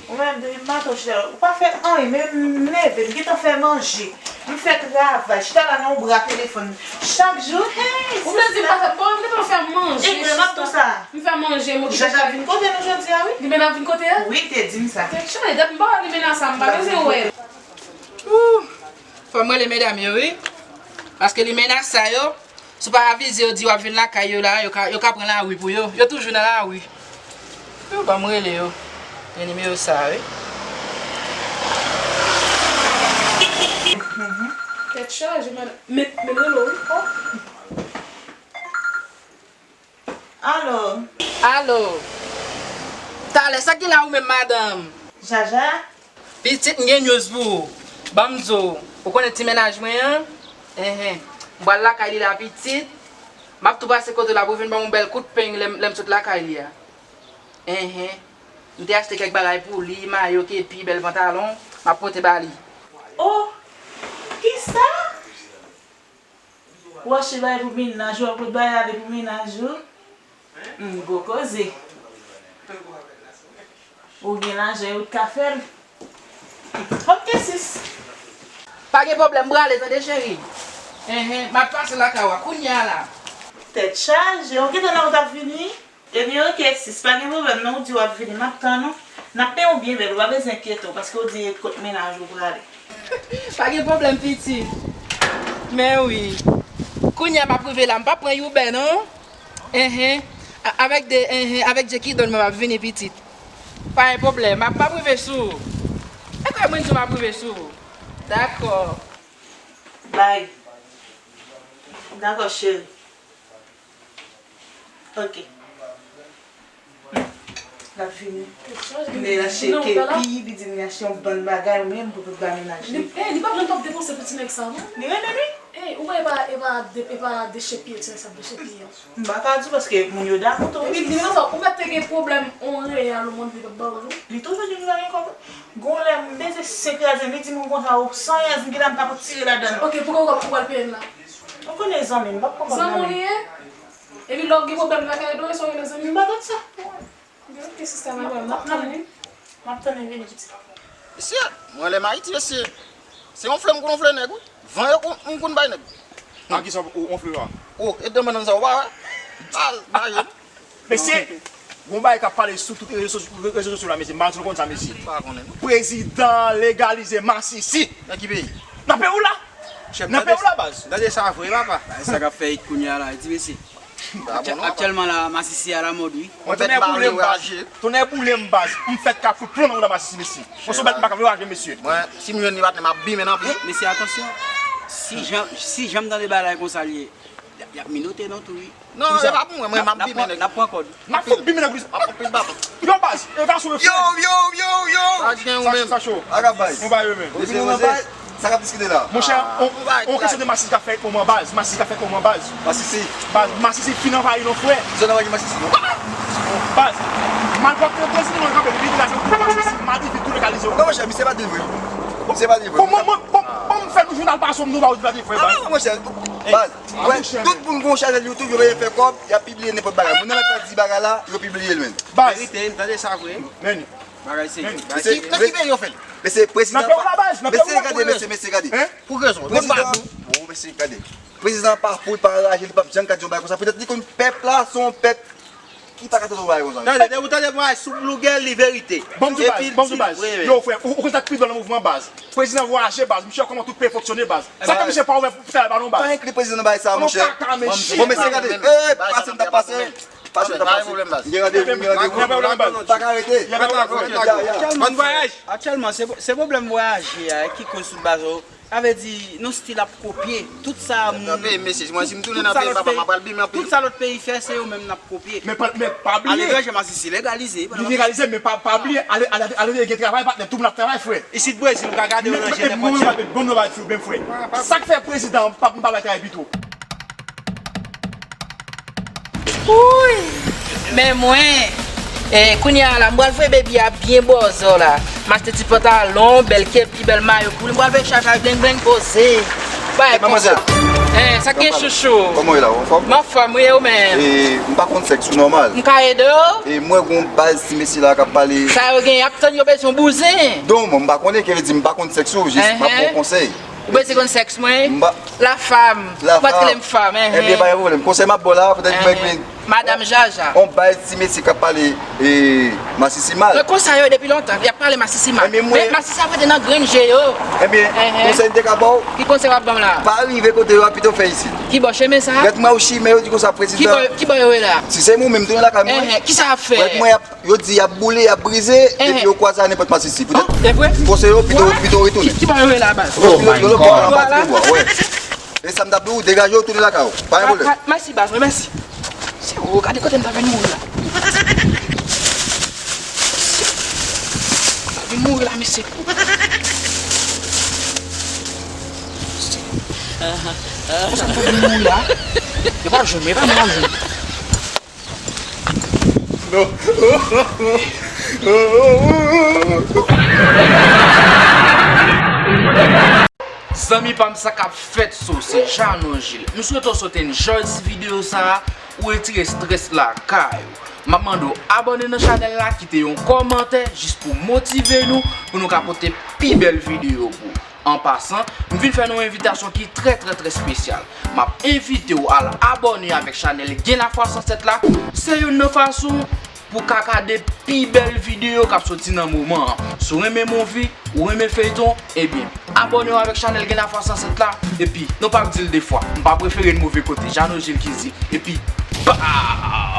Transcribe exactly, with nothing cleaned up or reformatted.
Ou menm, depi maten w chita la, ou pa fè anyen, men m leve, m gentan fè manje. M fè travay, chita la nan yon bra telefòn. Chak jou, hey, ou vle di m pa fè, bon, m gentan fè manje. Epi, m ap tou sa. M fè manje, m okipe. Jaja vin kote nou jodi a, wi. Li menm ap vin kote a? Wi, te di m sa. Tèt chaje, dat m pa wè limena sa, m pa bezwen wè l. Ooh, fò m rele medam yo, wi. Paske limena sa yo, si w pa avize yo, di w ap vin lakay yo la, yo ka, yo ka pran lari pou yo. Yo toujou nan lari. Yo ban m rele yo. Gen nimewo sa, wi. Tèt chaje, men, men, men rele w, wi. Alo. Alo. Talè, sa k gen la ou menm, madanm? Jaja? Pitit, m gen news pou ou. Ban m di w, ou konnen ti mennaj mwen an? Enhen. M pral lakay li la, pitit. M ap tou pase kote w la pou w vin ban m yon bèl kout peny lè m, lè m sot lakay li a. Enhen. M te achte kèk bagay pou li, mayo, kepi, bèl pantalon. M ap pote ba li. Oh, kisa? Ou achte bagay pou mennaj ou, w ap pote bagay ale pou mennaj ou? Hmm, gwo koze. Ou gen lajan, ou t ka fè l. Ok, sis. Pa gen pwoblèm, m prale, tande, cheri. Enhen, m ap pase lakay ou a kounye a la. Tèt chaje, ou gentan la ou t ap vini? Ebyen, ok, sis, pa gen pwoblèm, non, ou di w ap vini, m ap tann ou. N ap peye w byen bèl, ou pa bezwen enkyete w, paske w di kot mennaj ou prale. Pa gen pwoblèm, pitit. Men wi. Kounye a m ap rive la, m p ap pran Uber, non. Enhen. A-, avèk de, enhen, avèk Dye ki donn mwen, m ap vini, pitit. Pa gen pwoblèm, m ap, m ap rive sou ou. E kwè mwen di w m ap rive sou ou. Dakò. Bay. Dakò, cheri. Ok. L ap vini. Li achte kepi, li di li achte yon bann bagay, ou menm pou tout ba mennaj li. Li, eh, li pa janm p ap depanse pou ti nèg sa, non. Li renmen li. Eh, ou wè, e pa, e pa de, e pa dechèpiye, ti nèg sa ap dechèpiye an. M pa ka di w paske moun yo dakò tou. Epi, di m konsa, ou mèt te gen pwoblèm, on reyal, ou mande li p ap ba ou, non. Li toujou di m pa gen kòb. Gon lè m peze senk rèl, li di m konsa, o, san rèl, m gentan m pa pou tire ladan l. Ok, pou kòb ou pral peye m la. Ou konnen zanmi m, m p ap pran kòb nan men. Zanmi w li ye? Epi lè w gen pwoblèm lakay ou, sa w rele zanmi? M pa konn sa. Ok, sista, m ap tann ou. M ap tann ou vini, pitit. Mesye, mwen lè m Ayiti, mesye. Se wonfle m konn wonfle nèg, wi. Van yo konn, m konn bay nèg. A kisa w wonfle a? O, e de madanm sa, w pa wè? Al, bay yo. Mesye, gon bagay k ap pale sou tout rezo sosyo, rezo sosyo la, mesye. M pa di nou konn sa, mesye. Pa konnen, non. Prezidan legalize masisi. Nan ki peyi? Nan peyi w la. Nan peyi w la, baz. Gade sa vre, papa. Sa k ap fè it kounye a la, ti mesye. Aktyèlman la, masisi alamòd, wi. Mwen tonnè boule m, baz. Tonnè boule m, baz. M fèk ka fout plon nan mouda masisi, mesye. Mwen se yon bèt m pa ka vle raje, mesye. Mwen, si m jwenn li patnè, m ap bimen nan pye. Mesye, atansyon. Si jan, si jan m tande bagay konsa l ye, y ap, y ap minote non tou, wi. Non, e pa pou mwen, mwen, m ap bimen nèg. N ap pran kòd. M ap fout bimen nèg. M ap fout bimen nèg. Yo, baz, e gason yo fè. Yo, yo, yo, yo. Sa gen ou menm? Sa cho. Aga bay. Mwen ba yo menm. Mesye, sa k ap diskite la? Monchè, on, on kesyon de masisi k ap fè moman, baz. Masisi k ap fè moman, baz. Masisi. Baz, masisi fin anvayi non, frè. Zòn anvayi masisi, non? Baz, malpwòpte prezidan an kanpe, li di la se masisi, madifi tou legalize. Non, monchè, misye pa di vre. Misye pa di vre. Bon, mwen, mwen, bon, bon, m fè nou jounal pa sou m, nou pa ou di pa di vre, baz. Ah, monchè, baz. Wè, tout moun gon chanèl YouTube, yo vle fè kòb, y ap pibliye nenpòt bagay. Moun nan mèt pa di bagay la, yo pibliye l menm. Baz. Verite, m tande sa vre. Men. Bagay serye. Nan ki peyi yo fè l? Mesye, prezidan. Nan peyi w la, baz, nan peyi w la, mesye, gade, mesye, gade. Pou rezon. Prezidan, bon, mesye, gade. Prezidan pa fou, li pa anraje, li p ap janm ka di yon bagay konsa. Petèt li konn pèp la, se yon pèp ki pa ka tande yon bagay konsa. Tande, depi w tande bagay sou Blue Girl, li verite. Ban m di w, baz, ban m di w, baz. Yo, frè, ou, ou konn sa k pi dwòl nan mouvman, baz. Prezidan vwayaje, baz. Misye wè kòman tout peyi fonksyone, baz. Sa fè misye pa ouvè pou travay pa nou, baz. Pa enkli prezidan nan bagay sa, monchè. Kaka, mesye. Bon, mesye, gade. Ey, pase m ta pase. Pase m ta pase. M gen randevou, m gen randevou. Pa ka rete. Bòn vwayaj. Aktyèlman, se, se pwoblèm vwayaje a ki koz tout bagay. Sa vle di, nou still ap kopye. Tout sa moun, tout sa lòt peyi, tout sa lòt peyi fè, se yo menm n ap kopye. Men pa, men pa bliye. Aletranje, masisi legalize. Li legalize, men pa, pa bliye, ale, ale, ale, gen travay, patnè, tout moun ap travay, frè. Isit Brezil, ou ka gade yo nan je nenpòt jan. Bon, nou va di, bon, frè. Sa k fè prezidan pa, pa bay travay pito? Wouy! Men mwen, eh, kounye a la, m pral voye baby a byen bòzò la. M achte ti pantalon, bèl kepi, bèl mayo pou li. M pral voye chaj la blengblenng poze. Bay konsa. Manmzèl. Eh, sa k gen chouchou? Kòman w ye la? Ou anfòm? M anfòm, wi, e ou menm? E, m pa konn sèks ou nòmal. M ka ede w? E mwen gon baz ti mesye la k ap pale. Sa yo gen, y ap tann yo bezwen bouzen. Don, mwen, m pa konnen, ki vle di m pa konn sèks ou, jis m ap ba w konsèy. Ou bezwen konn sèks mwen? M pa. La femme. La femme. Ou pa t rele m fanm, enhen. Ebyen, pa gen pwoblèm. Konsèy m ap ba w la, petèt mwen gen. Madam Jaja. On baz ti mesye k ap pale, e, masisi mal. Mwen konsa yo depi lontan, y ap pale masisi mal. Men masisi ap rete nan grenn je yo. Ebyen, konsèy m te ka ba w. Ki konsèy w ap ban m la? Pa rive kote yo a, pito fè isit. Ki bò chemen sa? Gèt mwen, ou chimen, yo di konsa prezidan. Ki bò, ki bò yo ye la? Si se mwen menm, tounen lakay mwen. Enhen, kisa y ap fè? Gèt mwen, y ap, yo di y ap boule, y ap brize, epi yo kwaze a nenpòt masisi. Poutèt m konseye yo, pito, pito retounen. Ki bò yo ye la, baz? Yo lòt bò a, anba ti pye bwa, wè. E sa m t ap di w, degaje w, tounen lakay ou. Pa gen pwoblèm. Mèsi, baz mwen, mèsi. Se ou, gade kote m ta vin mouri la. M ta vin mouri la, mesye. Konsa m ta vin mouri la. Yo pa jwenn mwen, yo pa mwen jwenn. Non. Zanmi pa m, sa k ap fèt, so, se Jeannot Gilles. M swete w sot enjoy ti videyo sa a, ou retire strès lakay ou. M ap mande w abòne nan chanèl la, kite yon kòmantè jis pou motive nou, pou nou ka pote pi bèl videyo pou ou. An pasan, m vin fè nou yon envitasyon ki trè, trè, trè espesyal. M ap envite w al abòne avèk chanèl Gen Lafwa San Sèt la. Se youn nan fason pou w ka gade pi bèl videyo k ap soti nan moman an. Si w renmen movie, ou renmen feyton, ebyen, abòne w avèk chanèl Gen Lafwa San Sèt la. Epi, nou p ap di l de fwa. M pa prefere l move kote. Jeannot Gilles ki di. Epi, pow!